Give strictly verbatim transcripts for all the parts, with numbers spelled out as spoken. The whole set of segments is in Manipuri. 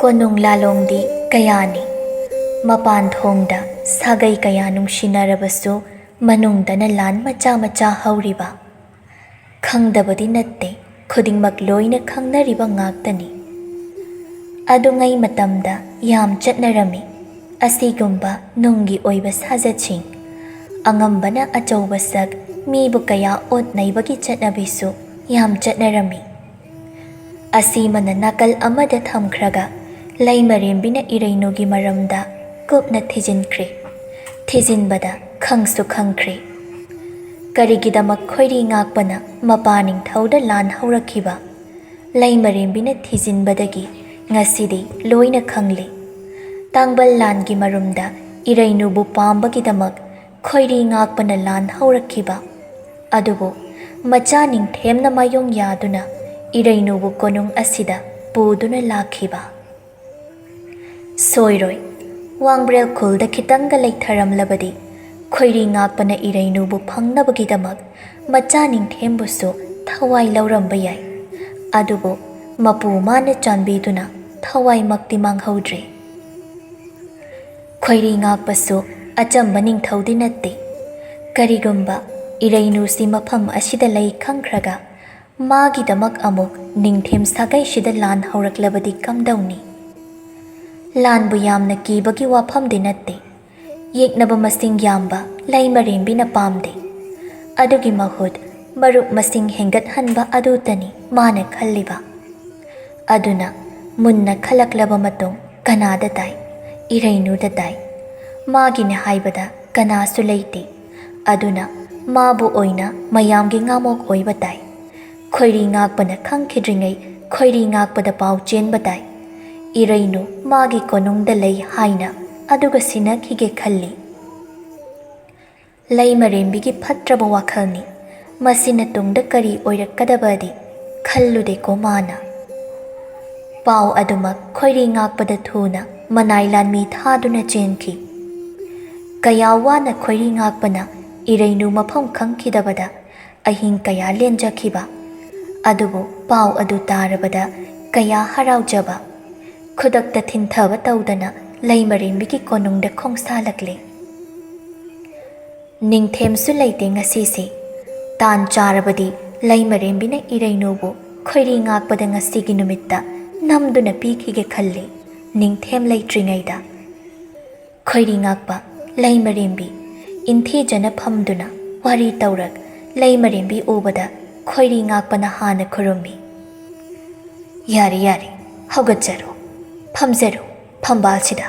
ꯀꯣꯅꯨꯡ ꯂꯥꯂꯣꯡꯗꯤ ꯀꯌꯥꯅꯤ꯫ ꯃꯄꯥꯟ ꯊꯣꯡꯗ ꯁꯥꯒꯩ ꯀꯌꯥ ꯅꯨꯡꯁꯤꯅꯔꯕꯁꯨ, ꯃꯅꯨꯡꯗꯅ ꯂꯥꯟ ꯃꯆꯥ ꯃꯆꯥ ꯍꯧꯔꯤꯕ꯫ ꯈꯪꯗꯕꯗꯤ ꯅꯠꯇꯦ, ꯈꯨꯗꯤꯡꯃꯛ ꯂꯣꯏꯅ ꯈꯪꯅꯔꯤꯕ ꯉꯥꯛꯇꯅꯤ꯫ ꯑꯗꯨꯉꯩ ꯃꯇꯝꯗ ꯌꯥꯝ ꯆꯠꯅꯔꯝꯃꯤ ꯑꯁꯤꯒꯨꯝꯕ ꯅꯨꯡꯒꯤ ꯑꯣꯏꯕ ꯁꯥꯖꯠꯁꯤꯡ꯫ ꯑꯉꯝꯕꯅ ꯑꯆꯧꯕ ꯁꯛ, ꯃꯤꯕꯨ ꯀꯌꯥ ꯑꯣꯠ ꯅꯩꯕꯒꯤ ꯆꯠꯅꯕꯤꯁꯨ ꯌꯥꯝ ꯆꯠꯅꯔꯝꯃꯤ꯫ ꯑꯁꯤꯃꯅ ꯅꯥꯀꯜ ꯑꯃꯗ ꯊꯝꯈ꯭ꯔꯒ, ꯂꯩꯃꯔꯦꯝꯕꯤꯅ ꯏꯔꯩꯅꯨꯒꯤ ꯃꯔꯝꯗ ꯀꯨꯞꯅ ꯊꯤꯖꯤꯟꯈ꯭ꯔꯦ꯫ ꯊꯤꯖꯤꯟꯕꯗ ꯈꯪꯁꯨ ꯈꯪꯈ꯭ꯔꯦ꯫ ꯀꯔꯤꯒꯤꯗꯃꯛ ꯈꯣꯏꯔꯤ ꯉꯥꯛꯄꯅ ꯃꯄꯥ ꯅꯤꯡꯊꯧꯗ ꯂꯥꯟ ꯍꯧꯔꯛꯈꯤꯕ? ꯂꯩꯃꯔꯦꯝꯕꯤꯅ ꯊꯤꯖꯤꯟꯕꯗꯒꯤ ꯉꯁꯤꯗꯤ ꯂꯣꯏꯅ ꯈꯪꯂꯦ꯫ ꯇꯥꯡꯕꯜ ꯂꯥꯟꯒꯤ ꯃꯔꯨꯝꯗ ꯏꯔꯩꯅꯨꯕꯨ ꯄꯥꯝꯕꯒꯤꯗꯃꯛ ꯈꯣꯏꯔꯤ ꯉꯥꯛꯄꯅ ꯂꯥꯟ ꯍꯧꯔꯛꯈꯤꯕ꯫ ꯑꯗꯨꯕꯨ ꯃꯆꯥ ꯅꯤꯡꯊꯦꯝꯅ ꯃꯥꯌꯣꯡ ꯌꯥꯗꯨꯅ ꯏꯔꯩꯅꯨꯕꯨ ꯀꯣꯅꯨꯡ ꯑꯁꯤꯗ ꯄꯨꯗꯨꯅ ꯂꯥꯛꯈꯤꯕ꯫ ꯁꯣꯏꯔꯣꯏ, ꯋꯥꯡꯕ꯭ꯔꯦꯜ ꯈꯨꯜꯗ ꯈꯤꯇꯪꯒ ꯂꯩꯊꯔꯝꯂꯕꯗꯤ, ꯈꯣꯏꯔꯤ ꯉꯥꯛꯄꯅ ꯏꯔꯩꯅꯨꯕꯨ ꯐꯪꯅꯕꯒꯤꯗꯃꯛ ꯃꯆꯥ ꯅꯤꯡꯊꯦꯝꯕꯨꯁꯨ ꯊꯋꯥꯏ ꯂꯧꯔꯝꯕ ꯌꯥꯏ꯫ ꯑꯗꯨꯕꯨ ꯃꯄꯨ ꯃꯥꯅ ꯆꯥꯟꯕꯤꯗꯨꯅ ꯊꯋꯥꯏꯃꯛꯇꯤ ꯃꯥꯡꯍꯧꯗ꯭ꯔꯦ꯫ ꯈꯣꯏꯔꯤ ꯉꯥꯛꯄꯁꯨ ꯑꯆꯝꯕ ꯅꯤꯡꯊꯧꯗꯤ ꯅꯠꯇꯦ꯫ ꯀꯔꯤꯒꯨꯝꯕ ꯏꯔꯩꯅꯨꯁꯤ ꯃꯐꯝ ꯑꯁꯤꯗ ꯂꯩ ꯈꯪꯈ꯭ꯔꯒ, ꯃꯥꯒꯤꯗꯃꯛ ꯑꯃꯨꯛ ꯅꯤꯡꯊꯦꯝ ꯁꯥꯒꯩꯁꯤꯗ ꯂꯥꯟ ꯍꯧꯔꯛꯂꯕꯗꯤ ꯀꯝꯗꯧꯅꯤ? ꯂꯥꯟꯕꯨ ꯌꯥꯝꯅ ꯀꯤꯕꯒꯤ ꯋꯥꯐꯝꯗꯤ ꯅꯠꯇꯦ꯫ ꯌꯦꯛꯅꯕ ꯃꯁꯤꯡ ꯌꯥꯝꯕ ꯂꯩꯃꯔꯦꯝꯕꯤꯅ ꯄꯥꯝꯗꯦ꯫ ꯑꯗꯨꯒꯤ ꯃꯍꯨꯠ ꯃꯔꯨꯞ ꯃꯁꯤꯡ ꯍꯦꯟꯒꯠꯍꯟꯕ ꯑꯗꯨꯇꯅꯤ ꯃꯥꯅ ꯈꯜꯂꯤꯕ꯫ ꯑꯗꯨꯅ ꯃꯨꯟꯅ ꯈꯜꯂꯛꯂꯕ ꯃꯇꯨꯡ ꯀꯅꯥꯗ ꯇꯥꯏ? ꯏꯔꯩꯅꯨꯗ ꯇꯥꯏ꯫ ꯃꯥꯒꯤꯅꯦ ꯍꯥꯏꯕꯗ ꯀꯅꯥꯁꯨ ꯂꯩꯇꯦ꯫ ꯑꯗꯨꯅ ꯃꯥꯕꯨ ꯑꯣꯏꯅ ꯃꯌꯥꯝꯒꯤ ꯉꯥꯃꯣꯛ ꯑꯣꯏꯕ ꯇꯥꯏ꯫ ꯈꯣꯏꯔꯤ ꯉꯥꯛꯄꯅ ꯈꯪꯈꯤꯗ꯭ꯔꯤꯉꯩ ꯈꯣꯏꯔꯤ ꯉꯥꯛꯄꯗ ꯄꯥꯎ ꯆꯦꯟꯕ ꯇꯥꯏ꯫ ꯏꯔꯩꯅꯨ ꯃꯥꯒꯤ ꯀꯣꯅꯨꯡꯗ ꯂꯩ ꯍꯥꯏꯅ ꯑꯗꯨꯒ ꯁꯤꯟꯅꯈꯤꯒꯦ ꯈꯜꯂꯤ꯫ ꯂꯩꯃꯔꯦꯝꯕꯤꯒꯤ ꯐꯠꯇ꯭ꯔꯕ ꯋꯥꯈꯜꯅꯤ꯫ ꯃꯁꯤꯅ ꯇꯨꯡꯗ ꯀꯔꯤ ꯑꯣꯏꯔꯛꯀꯗꯕꯗꯤ ꯈꯜꯂꯨꯗꯦꯀꯣ ꯃꯥꯅ꯫ ꯄꯥꯎ ꯑꯗꯨꯃꯛ ꯈꯣꯏꯔꯤ ꯉꯥꯛꯄꯗ ꯊꯨꯅ ꯃꯅꯥꯏ ꯂꯥꯟꯃꯤ ꯊꯥꯗꯨꯅ ꯆꯦꯟꯈꯤ꯫ ꯀꯌꯥ ꯋꯥꯅ ꯈꯣꯏꯔꯤ ꯉꯥꯛꯄꯅ ꯏꯔꯩꯅꯨ ꯃꯐꯝ ꯈꯪꯈꯤꯗꯕꯗ ꯑꯍꯤꯡ ꯀꯌꯥ ꯂꯦꯟꯖꯈꯤꯕ꯫ ꯑꯗꯨꯕꯨ ꯄꯥꯎ ꯑꯗꯨ ꯇꯥꯔꯕꯗ ꯀꯌꯥ ꯍꯔꯥꯎꯖꯕ꯫ ꯈꯨꯗꯛꯇ ꯊꯤꯟꯊꯕ ꯇꯧꯗꯅ ꯂꯩꯃꯔꯦꯝꯕꯤꯒꯤ ꯀꯣꯅꯨꯡꯗ ꯈꯣꯡꯁꯥꯜꯂꯛꯂꯦ꯫ ꯅꯤꯡꯊꯦꯝꯁꯨ ꯂꯩꯇꯦ ꯉꯁꯤꯁꯦ꯫ ꯇꯥꯟ ꯆꯥꯔꯕꯗꯤ ꯂꯩꯃꯔꯦꯝꯕꯤꯅ ꯏꯔꯩꯅꯨꯕꯨ ꯈꯣꯏꯔꯤ ꯉꯥꯛꯄꯗ ꯉꯁꯤꯒꯤ ꯅꯨꯃꯤꯠꯇ ꯅꯝꯗꯨꯅ ꯄꯤꯈꯤꯒꯦ ꯈꯜꯂꯤ, ꯅꯤꯡꯊꯦꯝ ꯂꯩꯇ꯭ꯔꯤꯉꯩꯗ꯫ ꯈꯣꯏꯔꯤ ꯉꯥꯛꯄ, ꯂꯩꯃꯔꯦꯝꯕꯤ꯫ ꯏꯟꯊꯤꯖꯅ ꯐꯝꯗꯨꯅ ꯋꯥꯔꯤ ꯇꯧꯔꯛ ꯂꯩꯃꯔꯦꯝꯕꯤ ꯎꯕꯗ ꯈꯣꯏꯔꯤ ꯉꯥꯛꯄꯅ ꯍꯥꯟꯅ ꯈꯨꯔꯨꯝꯃꯤ꯫ "ꯌꯥꯔꯦ, ꯌꯥꯔꯦ, ꯍꯧꯒꯠꯆꯔꯣ, ꯐꯝꯖꯔꯣ, ꯐꯝꯕꯥꯜꯁꯤꯗ"꯫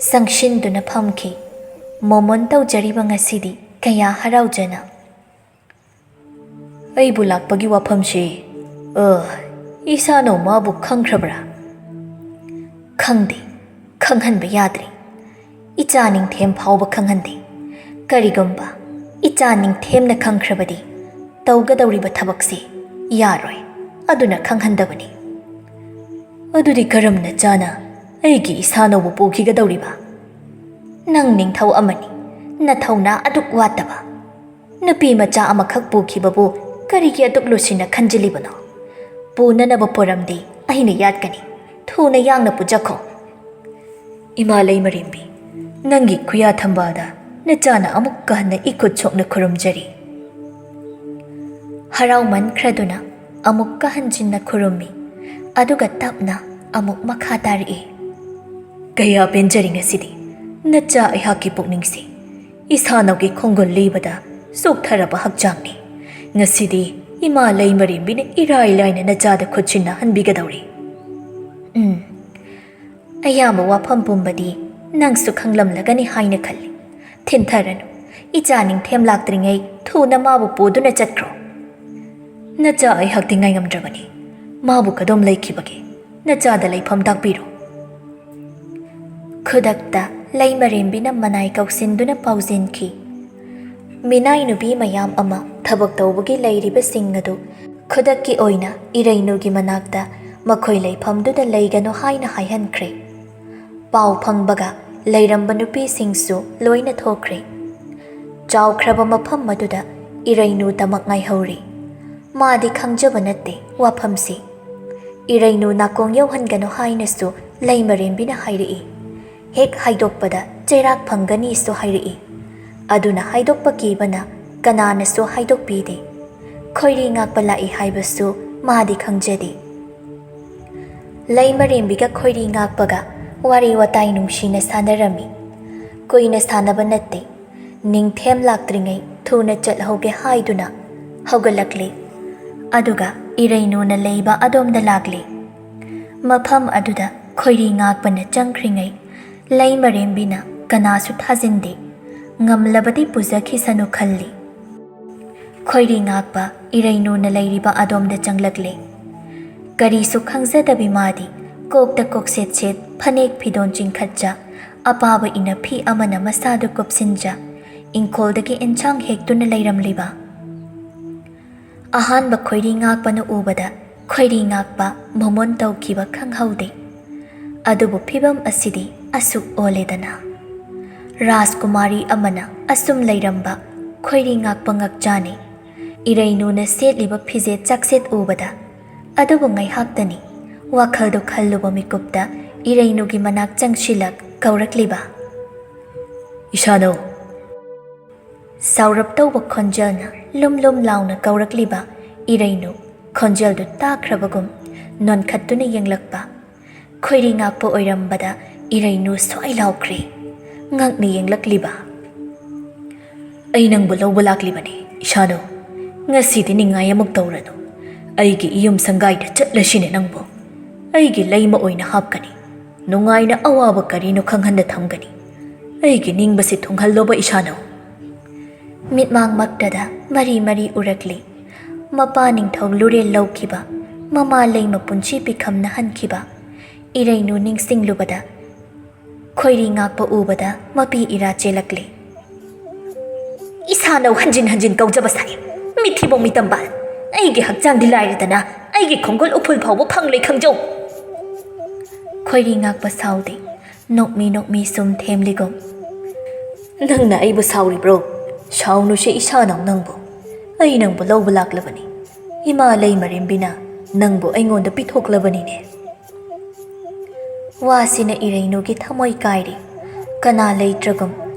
ꯆꯪꯁꯤꯟꯗꯨꯅ ꯐꯝꯈꯤ꯫ ꯃꯣꯃꯣꯟ ꯇꯧꯖꯔꯤꯕ ꯉꯁꯤꯗꯤ ꯀꯌꯥ ꯍꯔꯥꯎꯖꯅ꯫ "ꯑꯩꯕꯨ ꯂꯥꯛꯄꯒꯤ ꯋꯥꯐꯝꯁꯤ, ꯑ, ꯏꯁꯥꯅꯧ ꯃꯥꯕꯨ ꯈꯪꯈ꯭ꯔꯕ꯭ꯔꯥ?" "ꯈꯪꯗꯦ, ꯈꯪꯍꯟꯕ ꯌꯥꯗ꯭ꯔꯤ꯫ ꯏꯆꯥ ꯅꯤꯡꯊꯦꯝ ꯐꯥꯎꯕ ꯈꯪꯍꯟꯗꯦ꯫ ꯀꯔꯤꯒꯨꯝꯕ ꯏꯆꯥ ꯅꯤꯡꯊꯦꯝꯅ ꯈꯪꯈ꯭ꯔꯕꯗꯤ ꯇꯧꯒꯗꯧꯔꯤꯕ ꯊꯕꯛꯁꯤ ꯌꯥꯔꯣꯏ, ꯑꯗꯨꯅ ꯈꯪꯍꯟꯗꯕꯅꯤ"꯫ "ꯑꯗꯨꯗꯤ ꯀꯔꯝꯅ ꯆꯥꯅ ꯑꯩꯒꯤ ꯏꯁꯥꯅꯧꯕꯨ ꯄꯨꯈꯤꯒꯗꯧꯔꯤꯕ?" "ꯅꯪ ꯅꯤꯡꯊꯧ ꯑꯃꯅꯤ, ꯅꯊꯧꯅꯥ ꯑꯗꯨꯛ ꯋꯥꯠꯇꯕ꯫ ꯅꯨꯄꯤ ꯃꯆꯥ ꯑꯃꯈꯛ ꯄꯨꯈꯤꯕꯕꯨ ꯀꯔꯤꯒꯤ ꯑꯗꯨꯛ ꯂꯨꯁꯤꯟꯅ ꯈꯟꯖꯤꯜꯂꯤꯕꯅꯣ? ꯄꯨꯅꯅꯕ ꯄꯣꯔꯝꯗꯤ ꯑꯩꯅ ꯌꯥꯠꯀꯅꯤ꯫ ꯊꯨꯅ ꯌꯥꯡꯅ ꯄꯨꯖꯈꯣ"꯫ "ꯏꯃꯥ ꯂꯩꯃꯔꯦꯝꯕꯤ, ꯅꯪꯒꯤ ꯈꯨꯌꯥ ꯊꯝꯕꯥꯜꯗ ꯅꯆꯥꯅ ꯑꯃꯨꯛꯀ ꯍꯟꯅ ꯏꯈꯨꯠ ꯁꯣꯛꯅ ꯈꯨꯔꯨꯝꯖꯔꯤ"꯫ ꯍꯔꯥꯎꯃꯟꯈ꯭ꯔꯗꯨꯅ ꯑꯃꯨꯛꯀ ꯍꯟꯖꯤꯟꯅ ꯈꯨꯔꯨꯝꯃꯤ, ꯑꯗꯨꯒ ꯇꯞꯅ ꯑꯃꯨꯛ ꯃꯈꯥ ꯇꯥꯔꯛꯏ꯫ "ꯀꯌꯥ ꯄꯦꯟꯖꯔꯤ ꯉꯁꯤꯗꯤ꯫ ꯅꯆꯥ ꯑꯩꯍꯥꯛꯀꯤ ꯄꯨꯛꯅꯤꯡꯁꯤ ꯏꯁꯥꯅꯧꯒꯤ ꯈꯣꯡꯒꯨꯜ ꯂꯤꯕꯗ ꯆꯣꯛꯊꯔꯕ ꯍꯛꯆꯥꯡꯅꯤ꯫ ꯉꯁꯤꯗꯤ ꯏꯃꯥ ꯂꯩꯃꯔꯦꯝꯕꯤꯅ ꯏꯔꯥꯏ ꯂꯥꯏꯅ ꯅꯆꯥꯗ ꯈꯨꯠꯁꯤꯟꯅꯍꯟꯕꯤꯒꯗꯧꯔꯤ"꯫ ꯎꯝ, ꯑꯌꯥꯝꯕ ꯋꯥꯐꯝ ꯄꯨꯝꯕꯗꯤ ꯅꯪꯁꯨ ꯈꯪꯂꯝꯂꯒꯅꯤ ꯍꯥꯏꯅ ꯈꯜꯂꯤ꯫ ꯊꯤꯟꯊꯔꯅꯨ꯫ ꯏꯆꯥ ꯅꯤꯡꯊꯦꯝ ꯂꯥꯛꯇ꯭ꯔꯤꯉꯩ ꯊꯨꯅ ꯃꯥꯕꯨ ꯄꯨꯗꯨꯅ ꯆꯠꯈ꯭ꯔꯣ꯫ "ꯅꯆꯥ ꯑꯩꯍꯥꯛꯇꯤ ꯉꯥꯏꯉꯝꯗ꯭ꯔꯕꯅꯤ꯫ ꯃꯥꯕꯨ ꯀꯗꯣꯝ ꯂꯩꯈꯤꯕꯒꯦ? ꯅꯆꯥꯗ ꯂꯩꯐꯝ ꯇꯥꯛꯄꯤꯔꯣ"꯫ ꯈꯨꯗꯛꯇ ꯂꯩꯃꯔꯦꯝꯕꯤꯅ ꯃꯅꯥꯏ ꯀꯧꯁꯤꯟꯗꯨꯅ ꯄꯥꯎꯖꯦꯟꯈꯤ꯫ ꯃꯤꯅꯥꯏ ꯅꯨꯄꯤ ꯃꯌꯥꯝ ꯑꯃ ꯊꯕꯛ ꯇꯧꯕꯒꯤ ꯂꯩꯔꯤꯕꯁꯤꯡ ꯑꯗꯨ ꯈꯨꯗꯛꯀꯤ ꯑꯣꯏꯅ ꯏꯔꯩꯅꯨꯒꯤ ꯃꯅꯥꯛꯇ ꯃꯈꯣꯏ ꯂꯩꯐꯝꯗꯨꯗ ꯂꯩꯒꯅꯨ ꯍꯥꯏꯅ ꯍꯥꯏꯍꯟꯈ꯭ꯔꯦ꯫ ꯄꯥꯎ ꯐꯪꯕꯒ ꯂꯩꯔꯝꯕ ꯅꯨꯄꯤꯁꯤꯡꯁꯨ ꯂꯣꯏꯅ ꯊꯣꯛꯈ꯭ꯔꯦ꯫ ꯆꯥꯎꯈ꯭ꯔꯕ ꯃꯐꯝ ꯑꯗꯨꯗ ꯏꯔꯩꯅꯨꯇꯃꯛ ꯉꯥꯏꯍꯧꯔꯤ꯫ ꯃꯥꯗꯤ ꯈꯪꯖꯕ ꯅꯠꯇꯦ ꯋꯥꯐꯝꯁꯤ꯫ ꯏꯔꯩꯅꯨ ꯅꯥꯀꯣꯡ ꯌꯧꯍꯟꯒꯅꯨ ꯍꯥꯏꯅꯁꯨ ꯂꯩꯃꯔꯦꯝꯕꯤꯅ ꯍꯥꯏꯔꯛꯏ꯫ ꯍꯦꯛ ꯍꯥꯏꯗꯣꯛꯄꯗ ꯆꯩꯔꯥꯛ ꯐꯪꯒꯅꯤꯁꯨ ꯍꯥꯏꯔꯛꯏ꯫ ꯑꯗꯨꯅ ꯍꯥꯏꯗꯣꯛꯄ ꯀꯤꯕꯅ ꯀꯅꯥꯅꯁꯨ ꯍꯥꯏꯗꯣꯛꯄꯤꯗꯦ꯫ ꯈꯣꯏꯔꯤ ꯉꯥꯛꯄ ꯂꯥꯛꯏ ꯍꯥꯏꯕꯁꯨ ꯃꯥꯗꯤ ꯈꯪꯖꯗꯦ꯫ ꯂꯩꯃꯔꯦꯝꯕꯤꯒ ꯈꯣꯏꯔꯤ ꯉꯥꯛꯄꯒ ꯋꯥꯔꯤ ꯋꯥꯇꯥꯏ ꯅꯨꯡꯁꯤꯅ ꯁꯥꯟꯅꯔꯝꯃꯤ꯫ ꯀꯨꯏꯅ ꯁꯥꯟꯅꯕ ꯅꯠꯇꯦ, ꯅꯤꯡꯊꯦꯝ ꯂꯥꯛꯇ꯭ꯔꯤꯉꯩ ꯊꯨꯅ ꯆꯠꯍꯧꯒꯦ ꯍꯥꯏꯗꯨꯅ ꯍꯧꯒꯠꯂꯛꯂꯦ꯫ ꯑꯗꯨꯒ ꯏꯔꯩꯅꯨꯅ ꯂꯩꯕ ꯑꯗꯣꯝꯗ ꯂꯥꯛꯂꯦ꯫ ꯃꯐꯝ ꯑꯗꯨꯗ ꯈꯣꯏꯔꯤ ꯉꯥꯛꯄꯅ ꯆꯪꯈ꯭ꯔꯤꯉꯩ ꯂꯩꯃꯔꯦꯝꯕꯤꯅ ꯀꯅꯥꯁꯨ ꯊꯥꯖꯤꯟꯗꯦ꯫ ꯉꯝꯂꯕꯗꯤ ꯄꯨꯖꯈꯤꯁꯅꯨ ꯈꯜꯂꯤ꯫ ꯈꯣꯏꯔꯤ ꯉꯥꯛꯄ ꯏꯔꯩꯅꯨꯅ ꯂꯩꯔꯤꯕ ꯑꯗꯣꯝꯗ ꯆꯪꯂꯛꯂꯦ꯫ ꯀꯔꯤꯁꯨ ꯈꯪꯖꯗꯕꯤ ꯃꯥꯗꯤ ꯀꯣꯛꯇ ꯀꯣꯛꯁꯦꯠ ꯁꯦꯠ, ꯐꯅꯦꯛ ꯐꯤꯗꯣꯟ ꯆꯤꯡꯈꯠꯆ, ꯑꯄꯥꯕ ꯏꯅꯐꯤ ꯑꯃꯅ ꯃꯁꯥꯗꯨ ꯀꯨꯞꯁꯤꯟꯖ, ꯏꯪꯈꯣꯜꯗꯒꯤ ꯏꯟꯁꯥꯡ ꯍꯦꯛꯇꯨꯅ ꯂꯩꯔꯝꯂꯤꯕ꯫ ꯑꯍꯥꯟꯕ ꯈꯣꯏꯔꯤ ꯉꯥꯛꯄꯅ ꯎꯕꯗ ꯈꯣꯏꯔꯤ ꯉꯥꯛꯄ ꯃꯣꯃꯣꯟ ꯇꯧꯈꯤꯕ ꯈꯪꯍꯧꯗꯦ꯫ ꯑꯗꯨꯕꯨ ꯐꯤꯚꯝ ꯑꯁꯤꯗꯤ ꯑꯁꯨꯛ ꯑꯣꯜꯂꯦꯗꯅ꯫ ꯔꯥꯖꯀꯨꯃꯥꯔꯤ ꯑꯃꯅ ꯑꯁꯨꯝ ꯂꯩꯔꯝꯕ ꯈꯣꯏꯔꯤ ꯉꯥꯛꯄ ꯉꯛꯆꯥꯅꯤ꯫ ꯏꯔꯩꯅꯨꯅ ꯁꯦꯠꯂꯤꯕ ꯐꯤꯖꯦꯠ ꯆꯥꯛꯁꯦꯠ ꯎꯕꯗ꯫ ꯑꯗꯨꯕꯨ ꯉꯥꯏꯍꯥꯛꯇꯅꯤ ꯋꯥꯈꯜꯗꯨ ꯈꯜꯂꯨꯕ ꯃꯤꯀꯨꯞꯇ ꯏꯔꯩꯅꯨꯒꯤ ꯃꯅꯥꯛ ꯆꯪꯁꯤꯜꯂꯛ ꯀꯧꯔꯛꯂꯤꯕ꯫ "ꯏꯁꯥꯅꯧ!" ꯁꯥꯎꯔꯞ ꯇꯧꯕ ꯈꯣꯟꯖꯦꯜꯅ ꯂꯨꯝ ꯂꯨꯝ ꯂꯥꯎꯅ ꯀꯧꯔꯛꯂꯤꯕ ꯏꯔꯩꯅꯨ ꯈꯣꯟꯖꯦꯜꯗꯨ ꯇꯥꯈ꯭ꯔꯕꯒꯨꯝ ꯅꯣꯟꯈꯠꯇꯨꯅ ꯌꯦꯡꯂꯛꯄ꯫ ꯈꯣꯏꯔꯤ ꯉꯥꯛꯄ ꯑꯣꯏꯔꯝꯕꯗ ꯏꯔꯩꯅꯨ ꯁ꯭ꯋꯥꯏ ꯂꯥꯎꯈ꯭ꯔꯦ꯫ ꯉꯛꯅ ꯌꯦꯡꯂꯛꯂꯤꯕ꯫ "ꯑꯩ ꯅꯪꯕꯨ ꯂꯧꯕ ꯂꯥꯛꯂꯤꯕꯅꯤ, ꯏꯁꯥꯅꯧ꯫ ꯉꯁꯤꯗꯤ ꯅꯤꯡꯉꯥꯏ ꯑꯃꯨꯛ ꯇꯧꯔꯅꯨ꯫ ꯑꯩꯒꯤ ꯏꯌꯨꯝ ꯁꯪꯒꯥꯏꯗ ꯆꯠꯂꯁꯤꯅꯦ ꯅꯪꯕꯨ꯫ ꯑꯩꯒꯤ ꯂꯩꯃ ꯑꯣꯏꯅ ꯍꯥꯞꯀꯅꯤ꯫ ꯅꯨꯡꯉꯥꯏꯅ ꯑꯋꯥꯕ ꯀꯔꯤꯅꯣ ꯈꯪꯍꯟꯗ ꯊꯝꯒꯅꯤ꯫ ꯑꯩꯒꯤ ꯅꯤꯡꯕꯁꯤ ꯊꯨꯡꯍꯜꯂꯣꯕ, ꯏꯁꯥꯅꯧ꯫" ꯃꯤꯠꯃꯥꯡꯃꯛꯇꯗ ꯃꯔꯤ ꯃꯔꯤ ꯎꯔꯛꯂꯤ꯫ ꯃꯄꯥ ꯅꯤꯡꯊꯧ ꯂꯨꯔꯦꯜ ꯂꯧꯈꯤꯕ, ꯃꯃꯥ ꯂꯩꯃ ꯄꯨꯟꯁꯤ ꯄꯤꯈꯝꯅ ꯍꯟꯈꯤꯕ꯫ ꯏꯔꯩꯅꯨ ꯅꯤꯡꯁꯤꯡꯂꯨꯕꯗ ꯈꯣꯏꯔꯤ ꯉꯥꯛꯄ ꯎꯕꯗ ꯃꯄꯤ ꯏꯔꯥ ꯆꯦꯜꯂꯛꯂꯦ꯫ "ꯏꯁꯥꯅꯧ ꯍꯟꯖꯤꯟ ꯍꯟꯖꯤꯟ ꯀꯧꯖꯕ ꯁꯥꯏ꯫ ꯃꯤꯊꯤꯕꯣꯡ ꯃꯤꯇꯝꯕ꯫ ꯑꯩꯒꯤ ꯍꯛꯆꯥꯡꯗꯤ ꯂꯥꯏꯔꯗꯅ ꯑꯩꯒꯤ ꯈꯣꯡꯒꯨꯜ ꯎꯐꯨꯜ ꯐꯥꯎꯕ ꯐꯪꯂꯣꯏ ꯈꯪꯖꯧ꯫" ꯈꯣꯏꯔꯤ ꯉꯥꯛꯄ ꯁꯥꯎꯗꯦ꯫ ꯅꯣꯛꯃꯤ ꯅꯣꯛꯃꯤ ꯁꯨꯝ ꯊꯦꯝꯂꯤꯒꯨꯝ꯫ "ꯅꯪꯅ ꯑꯩꯕꯨ ꯁꯥꯎꯔꯤꯕ꯭ꯔꯣ? ꯁꯥꯎꯅꯨꯁꯦ ꯏꯁꯥꯅꯧ ꯅꯪꯕꯨ꯫ ꯑꯩ ꯅꯪꯕꯨ ꯂꯧꯕ ꯂꯥꯛꯂꯕꯅꯤ꯫ ꯏꯃꯥ ꯂꯩꯃꯔꯦꯝꯕꯤꯅ ꯅꯪꯕꯨ ꯑꯩꯉꯣꯟꯗ ꯄꯤꯊꯣꯛꯂꯕꯅꯤꯅꯦ꯫ ꯋꯥꯁꯤꯅ ꯏꯔꯩꯅꯨꯒꯤ ꯊꯃꯣꯏ ꯀꯥꯏꯔꯤ꯫ ꯀꯅꯥ ꯂꯩꯇ꯭ꯔꯒꯨꯝ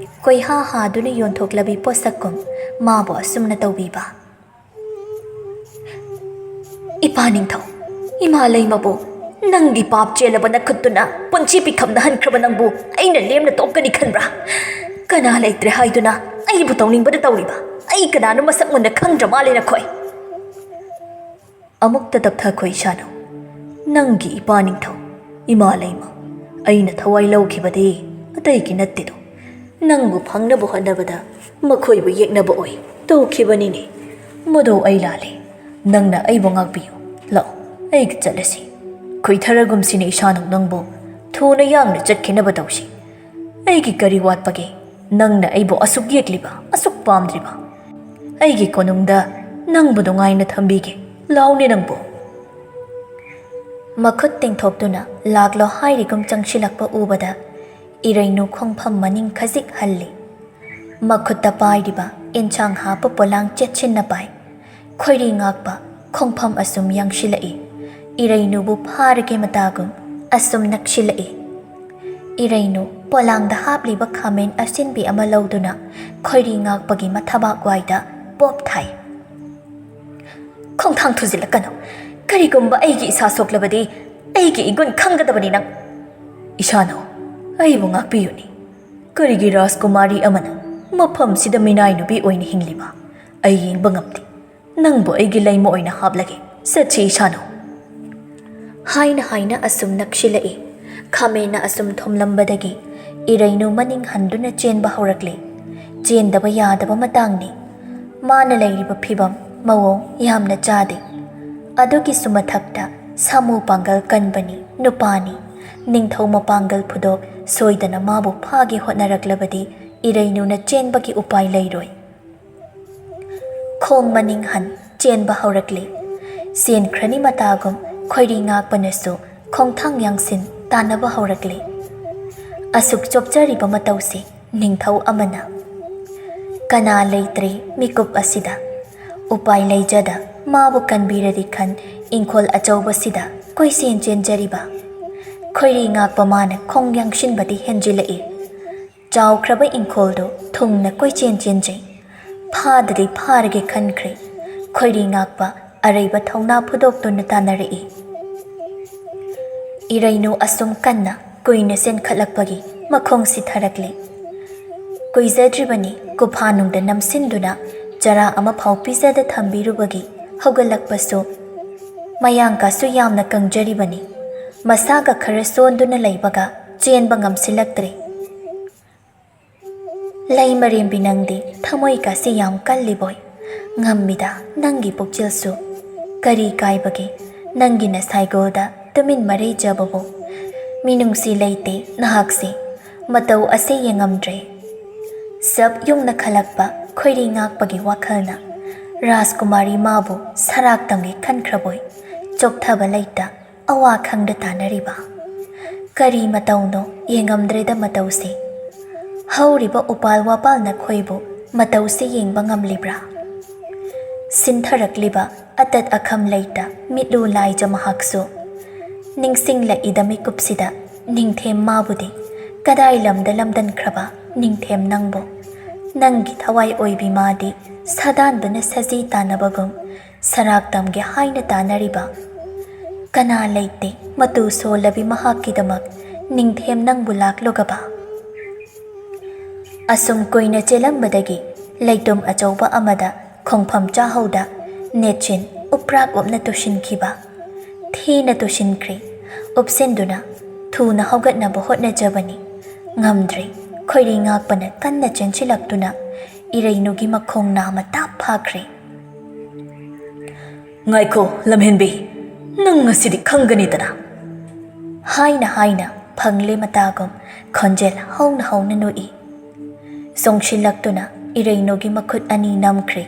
ꯀꯣꯏꯍꯥ ꯍꯥꯗꯨꯅ ꯌꯣꯟꯊꯣꯛꯂꯕꯤ ꯄꯣꯠꯁꯛꯀꯨꯝ ꯃꯥꯕꯨ ꯑꯁꯨꯝꯅ ꯇꯧꯕꯤꯕ꯫ ꯏꯄꯥ ꯅꯤꯡꯊꯧ, ꯏꯃꯥ ꯂꯩꯃꯕꯨ, ꯅꯪꯒꯤ ꯄꯥꯞ ꯆꯦꯜꯂꯕ ꯅꯈꯨꯠꯇꯨꯅ ꯄꯨꯟꯁꯤ ꯄꯤꯈꯝꯗ ꯍꯟꯈ꯭ꯔꯕ ꯅꯪꯕꯨ ꯑꯩꯅ ꯂꯦꯝꯅ ꯇꯣꯛꯀꯅꯤ ꯈꯟꯕ꯭ꯔꯥ? ꯀꯅꯥ ꯂꯩꯇ꯭ꯔꯦ ꯍꯥꯏꯗꯨꯅ ꯑꯩꯕꯨ ꯇꯧꯅꯤꯡꯕꯗ ꯇꯧꯔꯤꯕ? ꯑꯩ ꯀꯅꯥꯅꯣ ꯃꯁꯛ ꯃꯨꯟꯅ ꯈꯪꯗ꯭ꯔ ꯃꯥꯜꯂꯦ ꯅꯈꯣꯏ꯫ ꯑꯃꯨꯛꯇ ꯇꯞꯊꯈꯣ ꯏꯁꯥꯅꯧ꯫ ꯅꯪꯒꯤ ꯏꯄꯥ ꯅꯤꯡꯊꯧ, ꯏꯃꯥ ꯂꯩꯃ, ꯑꯩꯅ ꯊꯋꯥꯏ ꯂꯧꯈꯤꯕꯗꯤ ꯑꯇꯩꯒꯤ ꯅꯠꯇꯦꯗꯣ꯫ ꯅꯪꯕꯨ ꯐꯪꯅꯕ ꯍꯣꯠꯅꯕꯗ ꯃꯈꯣꯏꯕꯨ ꯌꯦꯛꯅꯕ ꯑꯣꯏ ꯇꯧꯈꯤꯕꯅꯤꯅꯦ꯫ ꯃꯗꯨ ꯑꯩ ꯂꯥꯜꯂꯦ꯫ ꯅꯪꯅ ꯑꯩꯕꯨ ꯉꯥꯛꯄꯤꯌꯨ꯫ ꯂꯥꯛꯑꯣ, ꯑꯩꯒ ꯆꯠꯂꯁꯤ꯫ ꯈꯨꯏꯊꯔꯒꯨꯝꯁꯤꯅꯦ ꯏꯁꯥꯅꯧ ꯅꯪꯕꯨ ꯊꯨꯅ ꯌꯥꯡꯅ ꯆꯠꯈꯤꯅꯕ ꯇꯧꯁꯤ꯫ ꯑꯩꯒꯤ ꯀꯔꯤ ꯋꯥꯠꯄꯒꯦ? ꯅꯪꯅ ꯑꯩꯕꯨ ꯑꯁꯨꯛ ꯌꯦꯛꯂꯤꯕ, ꯑꯁꯨꯛ ꯄꯥꯝꯗ꯭ꯔꯤꯕ? ꯑꯩꯒꯤ ꯀꯣꯅꯨꯡꯗ ꯅꯪꯕꯨ ꯅꯨꯡꯉꯥꯏꯅ ꯊꯝꯕꯤꯒꯦ꯫ ꯂꯥꯎꯅꯦ ꯅꯪꯕꯨ꯫ ꯃꯈꯨꯠ ꯇꯤꯡꯊꯣꯛꯇꯨꯅ ꯂꯥꯛꯂꯣ ꯍꯥꯏꯔꯤꯒꯨꯝ ꯆꯪꯁꯤꯜꯂꯛꯄ ꯎꯕꯗ ꯏꯔꯩꯅꯨ ꯈꯣꯡꯐꯝ ꯃꯅꯤꯡ ꯈꯖꯤꯛ ꯍꯜꯂꯤ꯫ ꯃꯈꯨꯠꯇ ꯄꯥꯏꯔꯤꯕ ꯏꯟꯁꯥꯡ ꯍꯥꯞꯄ ꯄꯣꯂꯥꯡ ꯆꯦꯠꯁꯤꯟꯅ ꯄꯥꯏ꯫ ꯈꯣꯏꯔꯤ ꯉꯥꯛꯄ ꯈꯣꯡꯐꯝ ꯑꯁꯨꯝ ꯌꯥꯡꯁꯤꯜꯂꯛꯏ꯫ ꯏꯔꯩꯅꯨꯕꯨ ꯐꯥꯔꯒꯦ ꯃꯇꯥꯒꯨꯝ ꯑꯁꯨꯝ ꯅꯛꯁꯤꯜꯂꯛꯏ꯫ ꯏꯔꯩꯅꯨ ꯄꯣꯂꯥꯡꯗ ꯍꯥꯞꯂꯤꯕ ꯈꯥꯃꯦꯟ ꯑꯁꯤꯟꯕꯤ ꯑꯃ ꯂꯧꯗꯨꯅ ꯈꯣꯏꯔꯤ ꯉꯥꯛꯄꯒꯤ ꯃꯊꯕꯥꯛ ꯋꯥꯏꯗ ꯄꯣꯞ ꯊꯥꯏ꯫ ꯈꯣꯡꯊꯥꯡ ꯊꯨꯖꯤꯜꯂꯛꯀꯅꯨ꯫ ꯀꯔꯤꯒꯨꯝꯕ ꯑꯩꯒꯤ ꯏꯁꯥ ꯁꯣꯛꯂꯕꯗꯤ ꯑꯩꯒꯤ ꯏꯒꯨꯟ ꯈꯪꯒꯗꯕꯅꯤ ꯅꯪ꯫ ꯏꯁꯥꯅꯧ, ꯑꯩꯕꯨ ꯉꯥꯛꯄꯤꯌꯨꯅꯦ꯫ ꯀꯔꯤꯒꯤ ꯔꯥꯖꯀꯨꯃꯥꯔꯤ ꯑꯃꯅ ꯃꯐꯝꯁꯤꯗ ꯃꯤꯅꯥꯏ ꯅꯨꯄꯤ ꯑꯣꯏꯅ ꯍꯤꯡꯂꯤꯕ? ꯑꯩ ꯌꯦꯡꯕ ꯉꯝꯗꯦ꯫ ꯅꯪꯕꯨ ꯑꯩꯒꯤ ꯂꯩꯃ ꯑꯣꯏꯅ ꯍꯥꯞꯂꯒꯦ꯫ ꯆꯠꯁꯤ ꯏꯁꯥꯅꯧ꯫ ꯍꯥꯏꯅ ꯍꯥꯏꯅ ꯑꯁꯨꯝ ꯅꯛꯁꯤꯜꯂꯛꯏ꯫ ꯈꯥꯃꯦꯟꯅ ꯑꯁꯨꯝ ꯊꯣꯝꯂꯝꯕꯗꯒꯤ ꯏꯔꯩꯅꯨ ꯃꯅꯤꯡ ꯍꯟꯗꯨꯅ ꯆꯦꯟꯕ ꯍꯧꯔꯛꯂꯦ꯫ ꯆꯦꯟꯗꯕ ꯌꯥꯗꯕ ꯃꯇꯥꯡꯅꯤ꯫ ꯃꯥꯅ ꯂꯩꯔꯤꯕ ꯐꯤꯕꯝ ꯃꯑꯣꯡ ꯌꯥꯝꯅ ꯆꯥꯗꯦ꯫ ꯑꯗꯨꯒꯤꯁꯨ ꯃꯊꯛꯇ ꯁꯥꯃꯨ ꯄꯥꯡꯒꯜ ꯀꯟꯕꯅꯤ, ꯅꯨꯄꯥꯅꯤ꯫ ꯅꯤꯡꯊꯧ ꯃꯄꯥꯡꯒꯜ ꯐꯨꯗꯣꯛ ꯁꯣꯏꯗꯅ ꯃꯥꯕꯨ ꯐꯥꯒꯦ ꯍꯣꯠꯅꯔꯛꯂꯕꯗꯤ ꯏꯔꯩꯅꯨꯅ ꯆꯦꯟꯕꯒꯤ ꯎꯄꯥꯏ ꯂꯩꯔꯣꯏ꯫ ꯈꯣꯡ ꯃꯅꯤꯡ ꯍꯟ ꯆꯦꯟꯕ ꯍꯧꯔꯛꯂꯤ꯫ ꯆꯦꯟꯈ꯭ꯔꯅꯤ ꯃꯇꯥꯒꯨꯝ ꯈꯣꯏꯔꯤ ꯉꯥꯛꯄꯅꯁꯨ ꯈꯣꯡꯊꯥꯡ ꯌꯥꯡꯁꯤꯟ ꯇꯥꯟꯅꯕ ꯍꯧꯔꯛꯂꯤ꯫ ꯑꯁꯨꯛ ꯆꯣꯞꯆꯔꯤꯕ ꯃꯇꯧꯁꯤ ꯅꯤꯡꯊꯧ ꯑꯃꯅ꯫ ꯀꯅꯥ ꯂꯩꯇ꯭ꯔꯦ ꯃꯤꯀꯨꯞ ꯑꯁꯤꯗ꯫ ꯎꯄꯥꯏ ꯂꯩꯖꯗ ꯃꯥꯕꯨ ꯀꯟꯕꯤꯔꯗꯤ ꯈꯟ ꯏꯪꯈꯣꯜ ꯑꯆꯧꯕꯁꯤꯗ ꯀꯣꯏꯆꯦꯟ ꯆꯦꯟꯖꯔꯤꯕ ꯈꯣꯏꯔꯤ ꯉꯥꯛꯄ ꯃꯥꯅ ꯈꯣꯡ ꯌꯥꯡꯁꯤꯟꯕꯗꯤ ꯍꯦꯟꯖꯤꯜꯂꯛꯏ꯫ ꯆꯥꯎꯈ꯭ꯔꯕ ꯏꯪꯈꯣꯜꯗꯨ ꯊꯨꯡꯅ ꯀꯣꯏꯆꯦꯟ ꯆꯦꯟꯖꯩ꯫ ꯐꯥꯗꯗꯤ ꯐꯥꯔꯒꯦ ꯈꯟꯈ꯭ꯔꯦ꯫ ꯈꯣꯏꯔꯤ ꯉꯥꯛꯄ ꯑꯔꯩꯕ ꯊꯧꯅꯥ ꯐꯨꯗꯣꯛꯇꯨꯅ ꯇꯥꯟꯅꯔꯛꯏ꯫ ꯏꯔꯩꯅꯨ ꯑꯁꯨꯝ ꯀꯟꯅ ꯀꯨꯏꯅ ꯆꯦꯟꯈꯠꯂꯛꯄꯒꯤ ꯃꯈꯣꯡ ꯁꯤꯊꯔꯛꯂꯦ꯫ ꯀꯨꯏꯖꯗ꯭ꯔꯤꯕꯅꯤ ꯀꯨꯐꯥꯅꯨꯡꯗ ꯅꯝꯁꯤꯟꯗꯨꯅ ꯆꯔꯥ ꯑꯃꯐꯥꯎ ꯄꯤꯖꯗ ꯊꯝꯕꯤꯔꯨꯕꯒꯤ ꯍꯧꯒꯠꯂꯛꯄꯁꯨ ꯃꯌꯥꯡꯀꯥꯁꯨ ꯌꯥꯝꯅ ꯀꯪꯖꯔꯤꯕꯅꯤ꯫ ꯃꯁꯥꯒ ꯈꯔ ꯁꯣꯟꯗꯨꯅ ꯂꯩꯕꯒ ꯆꯦꯟꯕ ꯉꯝꯁꯤꯜꯂꯛꯇ꯭ꯔꯦ꯫ ꯂꯩ ꯃꯔꯦꯝꯕꯤ ꯅꯪꯗꯤ ꯊꯃꯣꯏ ꯀꯥꯁꯤ ꯌꯥꯝ ꯀꯜꯂꯤꯕꯣꯏ꯫ ꯉꯝꯃꯤꯗ ꯅꯪꯒꯤ ꯄꯨꯛꯆꯦꯜꯁꯨ꯫ ꯀꯔꯤ ꯀꯥꯏꯕꯒꯦ ꯅꯪꯒꯤ ꯅꯁꯥꯏꯒꯣꯜꯗ ꯇꯨꯃꯤꯟ ꯃꯔꯩꯖꯕꯕꯨ? ꯃꯤꯅꯨꯡꯁꯤ ꯂꯩꯇꯦ ꯅꯍꯥꯛꯁꯦ꯫ ꯃꯇꯧ ꯑꯁꯦ ꯌꯦꯡꯉꯝꯗ꯭ꯔꯦ꯫ ꯁꯞ ꯌꯨꯡꯅ ꯈꯜꯂꯛꯄ ꯈꯣꯏꯔꯤ ꯉꯥꯛꯄꯒꯤ ꯋꯥꯈꯜꯅ ꯔꯥꯖꯀꯨꯃꯥꯔꯤ ꯃꯥꯕꯨ ꯁꯔꯥꯛꯇꯝꯒꯤ ꯈꯟꯈ꯭ꯔꯕꯣꯏ꯫ ꯆꯣꯛꯊꯕ ꯂꯩꯇ ꯑꯋꯥ ꯈꯪꯗ ꯇꯥꯅꯔꯤꯕ꯫ ꯀꯔꯤ ꯃꯇꯧꯅꯣ ꯌꯦꯡꯉꯝꯗ꯭ꯔꯦꯗ ꯃꯇꯧꯁꯦ꯫ ꯍꯧꯔꯤꯕ ꯎꯄꯥꯜ ꯋꯥꯄꯥꯜ ꯅꯈꯣꯏꯕꯨ ꯃꯇꯧꯁꯦ ꯌꯦꯡꯕ ꯉꯝꯂꯤꯕ꯭ꯔꯥ? ꯁꯤꯟꯊꯔꯛꯂꯤꯕ ꯑꯇꯠ ꯑꯈꯝ ꯂꯩꯇ ꯃꯤꯠꯂꯨ ꯂꯥꯏꯖ ꯃꯍꯥꯛꯁꯨ꯫ ꯅꯤꯡꯁꯤꯡꯂꯛꯏꯗ ꯃꯤꯀꯨꯞꯁꯤꯗ ꯅꯤꯡꯊꯦꯝ ꯃꯥꯕꯨꯗꯤ꯫ ꯀꯗꯥꯏ ꯂꯝꯗ ꯂꯝꯗꯟꯈ꯭ꯔꯕ ꯅꯤꯡꯊꯦꯝ ꯅꯪꯕꯨ? ꯅꯪꯒꯤ ꯊꯋꯥꯏ ꯑꯣꯏꯕꯤ ꯃꯥꯗꯤ ꯁꯥꯗꯥꯟꯗꯨꯅ ꯁꯖꯤ ꯇꯥꯟꯅꯕꯒꯨꯝ ꯁꯔꯥꯛ ꯇꯝꯒꯦ ꯍꯥꯏꯅ ꯇꯥꯅꯔꯤꯕ꯫ ꯀꯅꯥ ꯂꯩꯇꯦ ꯃꯇꯨ ꯁꯣꯜꯂꯕꯤ ꯃꯍꯥꯛꯀꯤꯗꯃꯛ ꯅꯤꯡꯊꯦꯝ ꯅꯪꯕꯨ ꯂꯥꯛꯂꯨꯒꯕ꯫ ꯑꯁꯨꯝ ꯀꯨꯏꯅ ꯆꯦꯜꯂꯝꯕꯗꯒꯤ ꯂꯩꯇꯨꯝ ꯑꯆꯧꯕ ꯑꯃꯗ ꯈꯣꯡꯐꯝ ꯆꯥꯍꯧꯗ ꯅꯦꯠꯁꯤꯟ ꯎꯞꯔꯥꯛ ꯎꯞꯅ ꯇꯨꯁꯤꯟꯈꯤꯕ꯫ ꯊꯤꯅ ꯇꯨꯁꯤꯟꯈ꯭ꯔꯦ꯫ ꯎꯞꯁꯤꯟꯗꯨꯅ ꯊꯨꯅ ꯍꯧꯒꯠꯅꯕ ꯍꯣꯠꯅꯖꯕꯅꯤ꯫ ꯉꯝꯗ꯭ꯔꯦ꯫ ꯈꯣꯏꯔꯤ ꯉꯥꯛꯄꯅ ꯀꯟꯅ ꯆꯦꯟꯁꯤꯜꯂꯛꯇꯨꯅ ꯏꯔꯩꯅꯨꯒꯤ ꯃꯈꯣꯡ ꯅꯥꯝꯃ ꯇꯥꯞ ꯐꯥꯈ꯭ꯔꯦ꯫ "ꯉꯥꯏꯈꯣ, ꯂꯝꯍꯦꯟꯕꯤ, ꯅꯪ ꯉꯁꯤꯗꯤ ꯈꯪꯒꯅꯤꯗꯅ!" ꯍꯥꯏꯅ ꯍꯥꯏꯅ ꯐꯪꯂꯦ ꯃꯇꯥꯒꯨꯝ ꯈꯣꯟꯖꯦꯜ ꯍꯧꯅ ꯍꯧꯅ ꯅꯣꯛꯏ꯫ ꯆꯣꯡꯁꯤꯜꯂꯛꯇꯨꯅ ꯏꯔꯩꯅꯨꯒꯤ ꯃꯈꯨꯠ ꯑꯅꯤ ꯅꯝꯈ꯭ꯔꯦ꯫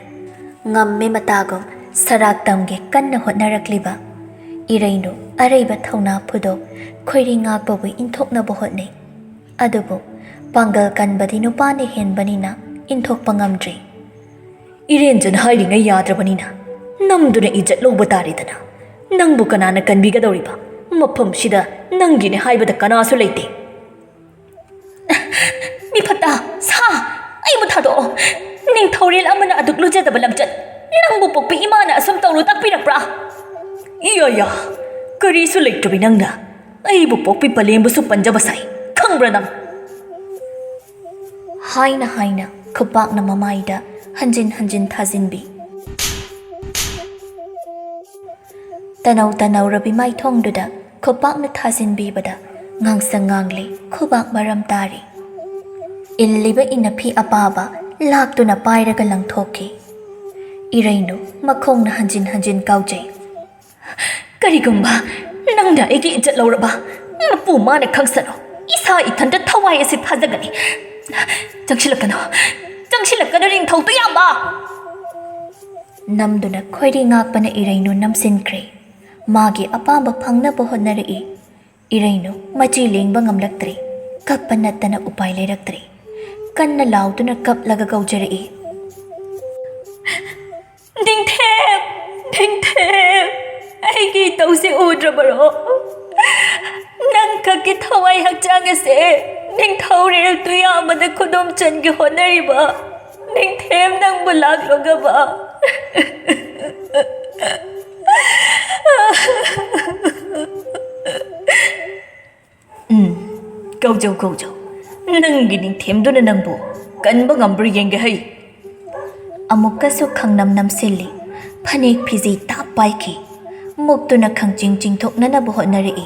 ꯉꯝꯃꯦ ꯃꯇꯥꯒꯨꯝ ꯁꯔꯥꯛ ꯇꯝꯒꯦ ꯀꯟꯅ ꯍꯣꯠꯅꯔꯛꯂꯤꯕ ꯏꯔꯩꯅꯨ ꯑꯔꯩꯕ ꯊꯧꯅꯥ ꯐꯨꯗꯣꯛ ꯈꯣꯏꯔꯤ ꯉꯥꯛꯄꯕꯨ ꯏꯟꯊꯣꯛꯅꯕ ꯍꯣꯠꯅꯩ꯫ ꯑꯗꯨꯕꯨ ꯄꯥꯡꯒꯜ ꯀꯟꯕꯗꯤ ꯅꯨꯄꯥꯅ ꯍꯦꯟꯕꯅꯤꯅ ꯏꯟꯊꯣꯛꯄ ꯉꯝꯗ꯭ꯔꯦ꯫ "ꯏꯔꯦꯟꯖꯅ ꯍꯥꯏꯔꯤꯉꯩ ꯌꯥꯗ꯭ꯔꯕꯅꯤꯅ ꯅꯝꯗꯨꯅ ꯏꯖꯠ ꯂꯧꯕ ꯇꯥꯔꯦꯗꯅ꯫ ꯅꯪꯕꯨ ꯀꯅꯥꯅ ꯀꯟꯕꯤꯒꯗꯧꯔꯤꯕ? ꯃꯐꯝꯁꯤꯗ ꯅꯪꯒꯤꯅꯦ ꯍꯥꯏꯕꯗ ꯀꯅꯥꯁꯨ ꯂꯩꯇꯦ꯫ ꯃꯤ ꯐꯠꯇ, ꯁꯥ, ꯑꯩꯕꯨ ꯊꯥꯗꯣꯛꯑꯣ꯫ ꯅꯤꯡꯊꯧꯔꯦꯜ ꯑꯃꯅ ꯑꯗꯨꯛ ꯂꯨꯖꯗꯕ ꯂꯝꯆꯠ ꯅꯪꯕꯨ ꯄꯣꯛꯄꯤ ꯏꯃꯥꯅ ꯑꯁꯨꯝ ꯇꯧꯔꯨ ꯇꯥꯛꯄꯤꯔꯛꯄ꯭ꯔꯥ? ꯏꯌꯥ ꯌꯥ, ꯀꯔꯤꯁꯨ ꯂꯩꯇ꯭ꯔꯕꯤ ꯅꯪꯅ ꯑꯩꯕꯨ ꯄꯣꯛꯄꯤ ꯄꯂꯦꯝꯕꯨꯁꯨ ꯄꯟꯖꯕ ꯁꯥꯏ, ꯈꯪꯕ꯭ꯔꯥ ꯅꯪ? ꯍꯥꯏꯅ ꯍꯥꯏꯅ ꯈꯨꯄꯥꯛꯅ ꯃꯃꯥꯏꯗ ꯍꯟꯖꯤꯟ ꯍꯟꯖꯤꯟ ꯊꯥꯖꯤꯟꯕꯤ꯫ ꯇꯅꯧ ꯇꯅꯧꯔꯕꯤ ꯃꯥꯏꯊꯣꯡꯗꯨꯗ ꯈꯨꯄꯥꯛꯅ ꯊꯥꯖꯤꯟꯕꯤꯕꯗ ꯉꯥꯡꯁꯪ ꯉꯥꯡꯂꯤ, ꯈꯨꯕꯥꯛ ꯃꯔꯝ ꯇꯥꯔꯤ꯫ ꯏꯜꯂꯤꯕ ꯏꯅꯐꯤ ꯑꯄꯥꯕ ꯂꯥꯛꯇꯨꯅ ꯄꯥꯏꯔꯒ ꯂꯪꯊꯣꯛꯈꯤ꯫ ꯏꯔꯩꯅꯨ ꯃꯈꯣꯡꯅ ꯍꯟꯖꯤꯟ ꯍꯟꯖꯤꯟ ꯀꯥꯎꯖꯩ꯫ ꯀꯔꯤꯒꯨꯝꯕ ꯅꯪꯅ ꯑꯩꯒꯤ ꯏꯖꯠ ꯂꯧꯔꯕ, ꯃꯄꯨ ꯃꯥꯅ ꯈꯪꯁꯅꯨ꯫ ꯏꯁꯥ ꯏꯊꯟꯇ ꯊꯋꯥꯏ ꯑꯁꯤ ꯊꯥꯖꯒꯅꯤ꯫ ꯆꯪꯁꯤꯜꯂꯛꯀꯅꯨ, ꯆꯪꯁꯤꯜꯂꯛꯀꯅꯨ, ꯅꯤꯡꯊꯧ ꯇꯨꯌꯥꯝꯕ! ꯅꯝꯗꯨꯅ ꯈꯣꯏꯔꯤ ꯉꯥꯛꯄꯅ ꯏꯔꯩꯅꯨ ꯅꯝꯁꯤꯟꯈ꯭ꯔꯦ꯫ ꯃꯥꯒꯤ ꯑꯄꯥꯝꯕ ꯐꯪꯅꯕ ꯍꯣꯠꯅꯔꯛꯏ꯫ ꯏꯔꯩꯅꯨ ꯃꯆꯤ ꯂꯦꯡꯕ ꯉꯝꯂꯛꯇ꯭ꯔꯦ꯫ ꯀꯞꯄ ꯅꯠꯇꯅ ꯎꯄꯥꯏ ꯂꯩꯔꯛꯇ꯭ꯔꯦ꯫ ꯀꯟꯅ ꯂꯥꯎꯗꯨꯅ ꯀꯞꯂꯒ ꯀꯧꯖꯔꯛꯏ꯫ ꯅꯤꯡꯊꯦꯝ! ꯅꯤꯡꯊꯦꯝ! ꯑꯩꯒꯤ ꯏꯇꯧꯁꯦ ꯎꯗ꯭ꯔꯕꯔꯣ? ꯅꯪ ꯈꯛꯀꯤ ꯊꯋꯥꯏ ꯍꯛꯆꯥꯡ ꯑꯁꯦ ꯅꯤꯡꯊꯧꯔꯦꯜ ꯇꯨꯌꯥꯝꯕꯗ ꯈꯨꯗꯨꯝ ꯆꯟꯒꯦ ꯍꯣꯠꯅꯔꯤꯕ ꯅꯤꯡꯊꯦꯝ ꯅꯪꯕꯨ ꯂꯥꯛꯂꯣꯒꯕ? ꯎꯝ, ꯀꯧꯖꯧ, ꯀꯧꯖꯧ꯫ ꯅꯪꯒꯤ ꯅꯤꯡꯊꯦꯝꯗꯨꯅ ꯅꯪꯕꯨ ꯀꯟꯕ ꯉꯝꯕ꯭ꯔꯥ ꯌꯦꯡꯒꯦ ꯍꯩ꯫ ꯑꯃꯨꯛꯀꯁꯨ ꯈꯪꯅꯝ ꯅꯝꯁꯤꯜꯂꯤ꯫ ꯐꯅꯦꯛ ꯐꯤꯖꯤ ꯇꯥꯞ ꯄꯥꯏꯈꯤ꯫ ꯃꯨꯛꯇꯨꯅ ꯈꯪꯆꯤꯡ ꯆꯤꯡꯊꯣꯛꯅꯅꯕ ꯍꯣꯠꯅꯔꯛꯏ꯫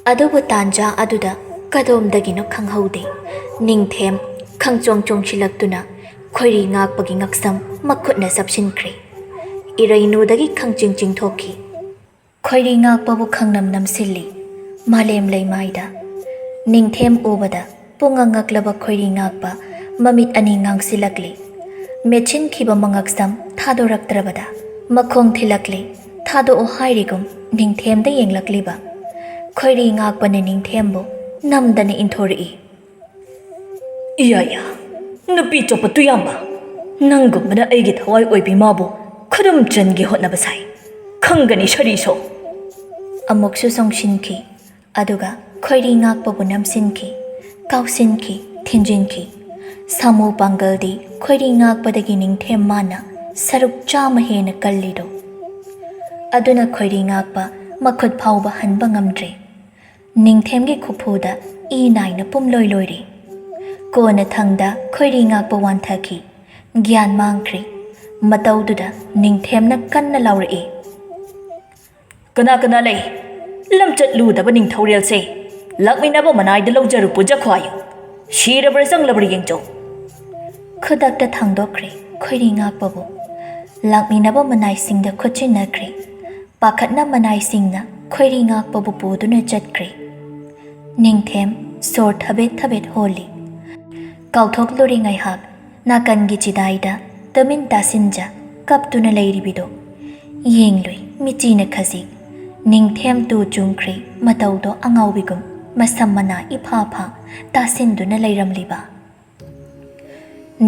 ꯑꯗꯨꯕꯨ ꯇꯥꯟꯖꯥ ꯑꯗꯨꯗ ꯀꯗꯣꯝꯗꯒꯤꯅꯣ ꯈꯪꯍꯧꯗꯦ꯫ ꯅꯤꯡꯊꯦꯝ ꯈꯪꯆꯣꯡ ꯆꯣꯡꯁꯤꯜꯂꯛꯇꯨꯅ ꯈꯣꯏꯔꯤ ꯉꯥꯛꯄꯒꯤ ꯉꯛꯁꯝ ꯃꯈꯨꯠꯅ ꯆꯞꯁꯤꯟꯈ꯭ꯔꯦ꯫ ꯏꯔꯩꯅꯨꯗꯒꯤ ꯈꯪꯆꯤꯡ ꯆꯤꯡꯊꯣꯛꯈꯤ꯫ ꯈꯣꯏꯔꯤ ꯉꯥꯛꯄꯕꯨ ꯈꯪꯅꯝ ꯅꯝꯁꯤꯜꯂꯤ꯫ ꯃꯥꯂꯦꯝ ꯂꯩꯃꯥꯏꯗ ꯅꯤꯡꯊꯦꯝ ꯎꯕꯗ ꯄꯨꯡꯉꯛ ꯉꯛꯂꯕ ꯈꯣꯏꯔꯤ ꯉꯥꯛꯄ ꯃꯃꯤꯠ ꯑꯅꯤ ꯉꯥꯡꯁꯤꯜꯂꯛꯂꯤ꯫ ꯃꯦꯠꯁꯤꯟꯈꯤꯕ ꯃꯉꯛꯁꯝ ꯊꯥꯗꯣꯔꯛꯇ꯭ꯔꯕꯗ ꯃꯈꯣꯡ ꯊꯤꯜꯂꯛꯂꯤ꯫ ꯊꯥꯗꯣꯛꯑꯣ ꯍꯥꯏꯔꯤꯒꯨꯝ ꯅꯤꯡꯊꯦꯝꯗ ꯌꯦꯡꯂꯛꯂꯤꯕ ꯈꯣꯏꯔꯤ ꯉꯥꯛꯄꯅ ꯅꯤꯡꯊꯦꯝꯕꯨ ꯅꯝꯗꯅ ꯏꯟꯊꯣꯔꯛꯏ꯫ ꯏꯌꯥ ꯌꯥ, ꯅꯨꯄꯤ ꯆꯣꯞꯄ ꯇꯨꯌꯥꯝꯕ, ꯅꯪꯒꯨꯝꯕꯅ ꯑꯩꯒꯤ ꯊꯋꯥꯏ ꯑꯣꯏꯕꯤ ꯃꯥꯕꯨ ꯈꯨꯗꯨꯝ ꯆꯟꯒꯦ ꯍꯣꯠꯅꯕ ꯁꯥꯏ꯫ ꯈꯪꯒꯅꯤ, ꯁꯔꯤꯁꯣ꯫ ꯑꯃꯨꯛꯁꯨ ꯆꯣꯡꯁꯤꯟꯈꯤ, ꯑꯗꯨꯒ ꯈꯣꯏꯔꯤ ꯉꯥꯛꯄꯕꯨ ꯅꯝꯁꯤꯟꯈꯤ, ꯀꯥꯎꯁꯤꯟꯈꯤ, ꯊꯤꯟꯖꯤꯟꯈꯤ꯫ ꯁꯥꯃꯨ ꯄꯥꯡꯒꯜꯗꯤ ꯈꯣꯏꯔꯤ ꯉꯥꯛꯄꯗꯒꯤ ꯅꯤꯡꯊꯦꯝ ꯃꯥꯅ ꯁꯔꯨꯛ ꯆꯥꯝꯃ ꯍꯦꯟꯅ ꯀꯜꯂꯤꯗꯣ꯫ ꯑꯗꯨꯅ ꯈꯣꯏꯔꯤ ꯉꯥꯛꯄ ꯃꯈꯨꯠ ꯐꯥꯎꯕ ꯍꯟꯕ ꯉꯝꯗ꯭ꯔꯦ꯫ ꯅꯤꯡꯊꯦꯝꯒꯤ ꯈꯨꯐꯨꯗ ꯏ ꯅꯥꯏꯅ ꯄꯨꯝꯂꯣꯏ ꯂꯣꯏꯔꯦ꯫ ꯀꯣꯟꯅ ꯊꯪꯗ ꯈꯣꯏꯔꯤ ꯉꯥꯛꯄ ꯋꯥꯟꯊꯈꯤ꯫ ꯒ꯭ꯌꯥꯟ ꯃꯥꯡꯈ꯭ꯔꯦ꯫ ꯃꯇꯧꯗꯨꯗ ꯅꯤꯡꯊꯦꯝꯅ ꯀꯟꯅ ꯂꯥꯎꯔꯛꯏ, "ꯀꯅꯥ ꯀꯅꯥ ꯂꯩ? ꯂꯝꯆꯠ ꯂꯨꯗꯕ ꯅꯤꯡꯊꯧꯔꯦꯜꯁꯦ ꯂꯥꯛꯃꯤꯟꯅꯕ ꯃꯅꯥꯏꯗ ꯂꯧꯖꯔꯨ ꯄꯨꯖꯈ꯭ꯋꯥꯏꯌꯨ꯫ ꯁꯤꯔꯕ꯭ꯔꯥ ꯆꯪꯂꯕ꯭ꯔꯥ ꯌꯦꯡꯖꯧ꯫" ꯈꯨꯗꯛꯇ ꯊꯥꯡꯗꯣꯛꯈ꯭ꯔꯦ ꯈꯣꯏꯔꯤ ꯉꯥꯛꯄꯕꯨ꯫ ꯂꯥꯛꯃꯤꯟꯅꯕ ꯃꯅꯥꯏꯁꯤꯡꯗ ꯈꯨꯠꯁꯤꯟꯅꯈ꯭ꯔꯦ꯫ ꯄꯥꯈꯠꯅ ꯃꯅꯥꯏꯁꯤꯡꯅ ꯈꯣꯏꯔꯤ ꯉꯥꯛꯄꯕꯨ ꯄꯨꯗꯨꯅ ꯆꯠꯈ꯭ꯔꯦ꯫ ꯅꯤꯡꯊꯦꯝ ꯁꯣꯔ ꯊꯕꯦꯠ ꯊꯕꯦꯠ ꯍꯣꯜꯂꯤ꯫ ꯀꯥꯎꯊꯣꯛꯂꯨꯔꯦ ꯉꯥꯏꯍꯥꯛ ꯅꯥꯀꯟꯒꯤ ꯆꯤꯗꯥꯏꯗ ꯇꯨꯃꯤꯟ ꯇꯥꯁꯤꯟꯖ ꯀꯞꯇꯨꯅ ꯂꯩꯔꯤꯕꯤꯗꯣ꯫ ꯌꯦꯡꯂꯨꯏ ꯃꯤꯆꯤꯅ ꯈꯖꯤꯛ꯫ ꯅꯤꯡꯊꯦꯝ ꯇꯨ ꯆꯨꯡꯈ꯭ꯔꯦ ꯃꯇꯧꯗꯣ ꯑꯉꯥꯎꯕꯤꯒꯨꯝ ꯃꯁꯝ ꯃꯅꯥ ꯏꯐꯥ ꯐꯥ ꯇꯥꯁꯤꯟꯗꯨꯅ ꯂꯩꯔꯝꯂꯤꯕ꯫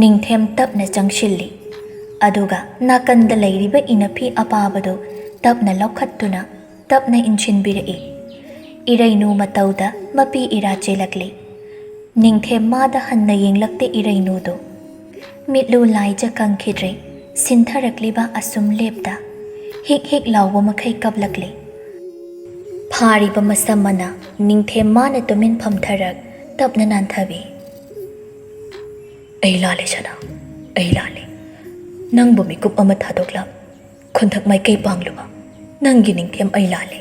ꯅꯤꯡꯊꯦꯝ ꯇꯞꯅ ꯆꯪꯁꯤꯜꯂꯤ꯫ ꯑꯗꯨꯒ ꯅꯥꯀꯟꯗ ꯂꯩꯔꯤꯕ ꯏꯅꯐꯤ ꯑꯄꯥꯕꯗꯨ ꯇꯞꯅ ꯂꯧꯈꯠꯇꯨꯅ ꯇꯞꯅ ꯏꯟꯁꯤꯟꯕꯤꯔꯛꯏ꯫ ꯏꯔꯩꯅꯨ ꯃꯇꯧꯗ ꯃꯄꯤ ꯏꯔꯥ ꯆꯦꯜꯂꯛꯂꯤ꯫ ꯅꯤꯡꯊꯦꯝ ꯃꯥꯗ ꯍꯟꯅ ꯌꯦꯡꯂꯛꯇꯦ ꯏꯔꯩꯅꯨꯗꯨ꯫ ꯃꯤꯠꯂꯨ ꯂꯥꯏꯖ ꯀꯪꯈꯤꯗ꯭ꯔꯦ ꯁꯤꯟꯊꯔꯛꯂꯤꯕ ꯑꯁꯨꯝ ꯂꯦꯞꯇ꯫ ꯍꯤꯛ ꯍꯤꯛ ꯂꯥꯎꯕ ꯃꯈꯩ ꯀꯞꯂꯛꯂꯤ꯫ ꯐꯥꯔꯤꯕ ꯃꯁꯝ ꯃꯅꯥ ꯅꯤꯡꯊꯦꯝ ꯃꯥꯅ ꯇꯨꯃꯤꯟ ꯐꯝꯊꯔꯛ ꯇꯞꯅ ꯅꯥꯟꯊꯕꯤ꯫ "ꯑꯩ ꯂꯥꯜꯂꯦ ꯁꯅꯥ, ꯑꯩ ꯂꯥꯜꯂꯦ꯫ ꯅꯪꯕꯨ ꯃꯤꯀꯨꯞ ꯑꯃ ꯊꯥꯗꯣꯛꯂꯝ ꯈꯨꯟꯊꯛ ꯃꯥꯏꯀꯩ ꯄꯥꯡꯂꯨꯕ ꯅꯪꯒꯤ ꯅꯤꯡꯊꯦꯝ ꯑꯩ ꯂꯥꯜꯂꯦ꯫"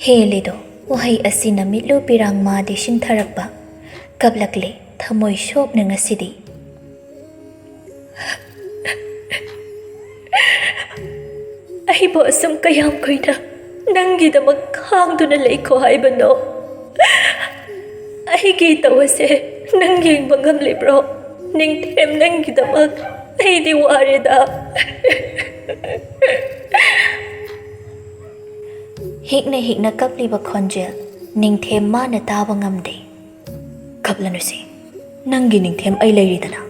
ꯍꯦꯜꯂꯤꯗꯣ ꯋꯥꯍꯩ ꯑꯁꯤꯅ ꯃꯤꯠꯂꯨ ꯄꯤꯔꯥꯡ ꯃꯥꯗꯤ ꯁꯤꯟꯊꯔꯛꯄ꯫ ꯀꯞꯂꯛꯂꯦ ꯊꯃꯣꯏ ꯁꯣꯛꯅ ꯉꯁꯤꯗꯤ꯫ "ꯑꯩꯕꯨ ꯑꯁꯨꯝ ꯀꯌꯥꯝ ꯀꯨꯏꯅ ꯅꯪꯒꯤꯗꯃꯛ ꯈꯥꯡꯗꯨꯅ ꯂꯩꯈꯣ ꯍꯥꯏꯕꯅꯣ? ꯑꯩꯒꯤ ꯏꯇꯧ ꯑꯁꯦ ꯅꯪ ꯌꯦꯡꯕ ꯉꯝꯂꯤꯕ꯭ꯔꯣ? ꯅꯤꯡꯊꯦꯝ, ꯅꯪꯒꯤꯗꯃꯛ ꯑꯩꯗꯤ ꯋꯥꯔꯦꯗ꯫" ꯍꯤꯛꯅ ꯍꯤꯛꯅ ꯀꯞꯂꯤꯕ ꯈꯣꯟꯖꯦꯜ ꯅꯤꯡꯊꯦꯝ ꯃꯥꯅ ꯇꯥꯕ ꯉꯝꯗꯦ꯫ "ꯀꯞꯂꯅꯨꯁꯦ, ꯅꯪꯒꯤ ꯅꯤꯡꯊꯦꯝ ꯑꯩ ꯂꯩꯔꯤꯗꯅ꯫"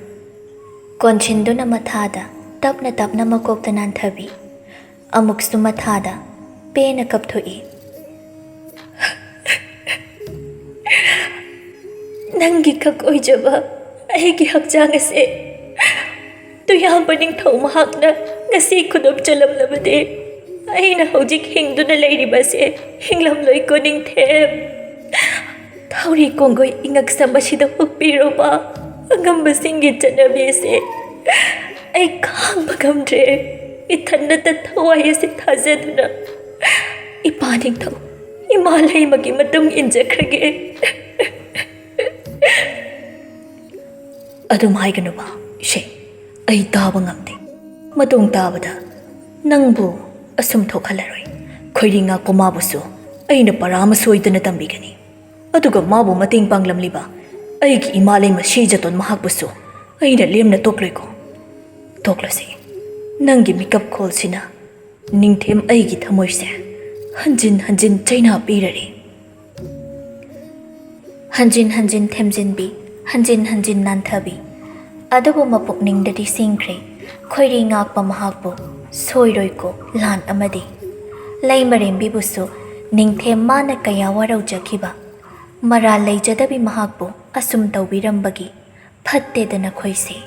ꯀꯣꯟꯁꯤꯟꯗꯨꯅ ꯃꯊꯥꯗ ꯇꯞꯅ ꯇꯞꯅ ꯃꯀꯣꯛꯇ ꯅꯥꯟꯊꯕꯤ꯫ ꯑꯃꯨꯛꯁꯨ ꯃꯊꯥꯗ ꯄꯦꯟꯅ ꯀꯞꯊꯣꯛꯏ꯫ ꯅꯪꯒꯤ ꯈꯛ ꯑꯣꯏꯖꯕ ꯑꯩꯒꯤ ꯍꯛꯆꯥꯡ ꯑꯁꯦ ꯇꯨꯌꯥꯝꯕ ꯅꯤꯡꯊꯧ ꯃꯍꯥꯛꯅ ꯉꯁꯤ ꯈꯨꯗꯨꯝ ꯆꯜꯂꯝꯂꯕꯗꯤ ꯑꯩꯅ ꯍꯧꯖꯤꯛ ꯍꯤꯡꯗꯨꯅ ꯂꯩꯔꯤꯕꯁꯦ ꯍꯤꯡꯂꯝꯂꯣꯏꯀꯣ ꯅꯤꯡꯊꯦꯝ꯫ ꯊꯧꯔꯤ ꯀꯣꯡꯒꯣꯏ ꯏꯉꯛꯁꯝ ꯑꯁꯤꯗ ꯍꯨꯛꯄꯤꯔꯨꯕ ꯑꯉꯝꯕꯁꯤꯡꯒꯤ ꯆꯠꯅꯕꯤ ꯑꯁꯦ ꯑꯩ ꯈꯥꯡꯕ ꯉꯝꯗ꯭ꯔꯦ꯫ ꯏꯊꯟꯗꯇ ꯊꯋꯥꯏ ꯑꯁꯤ ꯊꯥꯖꯗꯨꯅ ꯏꯄꯥ ꯅꯤꯡꯊꯧ, ꯏꯃꯥ ꯂꯩꯃꯒꯤ ꯃꯇꯨꯡ ꯏꯟꯖꯈ꯭ꯔꯒꯦ꯫ ꯑꯗꯨꯝ ꯍꯥꯏꯒꯅꯨꯕ, ꯏꯆꯦ꯫ ꯑꯩ ꯇꯥꯕ ꯉꯝꯗꯦ꯫ ꯃꯇꯨꯡ ꯇꯥꯕꯗ ꯅꯪꯕꯨ ꯑꯁꯨꯝ ꯊꯣꯛꯍꯜꯂꯔꯣꯏ꯫ ꯈꯣꯏꯔꯤ ꯉꯥꯛꯄ ꯃꯥꯕꯨꯁꯨ ꯑꯩꯅ ꯄꯔꯥ ꯑꯃ ꯁꯣꯏꯗꯅ ꯇꯝꯕꯤꯒꯅꯤ꯫ ꯑꯗꯨꯒ ꯃꯥꯕꯨ ꯃꯇꯦꯡ ꯄꯥꯡꯂꯝꯂꯤꯕ ꯑꯩꯒꯤ ꯏꯃꯥ ꯂꯩꯃ ꯁꯤꯖꯇꯣꯟ ꯃꯍꯥꯛꯄꯨꯁꯨ ꯑꯩꯅ ꯂꯦꯝꯅ ꯇꯣꯛꯂꯣꯏꯀꯣ꯫ ꯇꯣꯛꯂꯁꯤ꯫ ꯅꯪꯒꯤ ꯃꯤꯀꯞ ꯈꯣꯜꯁꯤꯅ ꯅꯤꯡꯊꯦꯝ ꯑꯩꯒꯤ ꯊꯃꯣꯏꯁꯦ ꯍꯟꯖꯤꯟ ꯍꯟꯖꯤꯟ ꯆꯩꯅꯥ ꯄꯤꯔꯔꯦ꯫ ꯍꯟꯖꯤꯟ ꯍꯟꯖꯤꯟ ꯊꯦꯝꯖꯤꯟꯕꯤ, ꯍꯟꯖꯤꯟ ꯍꯟꯖꯤꯟ ꯅꯥꯟꯊꯕꯤ꯫ ꯑꯗꯨꯕꯨ ꯃꯄꯨꯛꯅꯤꯡꯗꯗꯤ ꯁꯤꯡꯈ꯭ꯔꯦ꯫ ꯈꯣꯏꯔꯤ ꯉꯥꯛꯄ ꯃꯍꯥꯛꯄꯨ ꯁꯣꯏꯔꯣꯏꯀꯣ ꯂꯥꯟ ꯑꯃꯗꯤ꯫ ꯂꯩꯃꯔꯦꯝꯕꯤꯕꯨꯁꯨ ꯅꯤꯡꯊꯦꯝ ꯃꯥꯅ ꯀꯌꯥ ꯋꯥꯔꯧꯖꯈꯤꯕ, ꯃꯔꯥꯜ ꯂꯩꯖꯗꯕꯤ ꯃꯍꯥꯛꯄꯨ ꯑꯁꯨꯝ ꯇꯧꯕꯤꯔꯝꯕꯒꯤ ꯐꯠꯇꯦꯗ ꯅꯈꯣꯏꯁꯦ꯫